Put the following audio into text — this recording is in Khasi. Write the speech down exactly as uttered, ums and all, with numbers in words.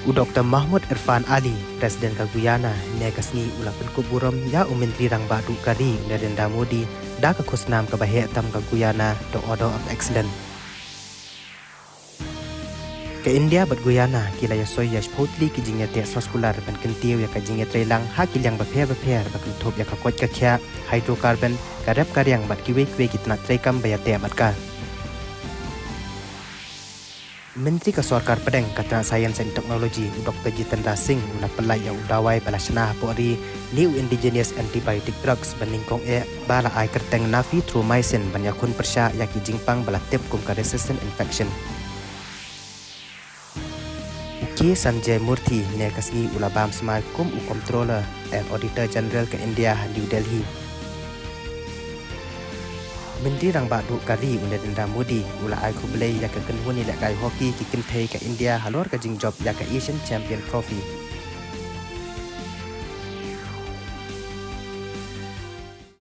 U Doktor Mahmoud Irfan Ali, President ka Guyana, hynne ka sngi u la pynkup burom ïa u Myntri Rangbah Duh ka ri u Narendra Modi da ka khusnam kaba heh tam ka Guyana The Order of Excellence. Ka India bad Guyana ki la ïasoi ïa shiphew tylli ki jingïateh soskular ban kyntiew ïa ka jingïatreilang ha ki liang bapher bapher ba kynthup ïa ka koit ka khiah, hydrocarbon, ka rep ka riang bad kiwei kiwei ki tnat treikam ba ïateh bad ka. Myntri ka Sorkar Pdeng ka tnat Science and Technology, u Doktor Jitendra Singh, u la pyllait ïa u dawai ba la shna hapoh ri, ne u indigenous antibiotic drugs ba nyngkong eh, ba la ai kyrteng nafi thromycin ban ïakhun pyrshah ïa ki jingpang ba la tip kum ka resistant infection. U K Sanjay Murthy hynne ka sngi u la bam smai kum u Comptroller and Auditor General ka India ha New Delhi. Myntri Rangbah Duh ka ri u Narendra Modi u la ai khublei ïa ka kynhun ïalehkai hockey ki kynthei ka India halor ka jingjop ïa ka Asian Champion Trophy.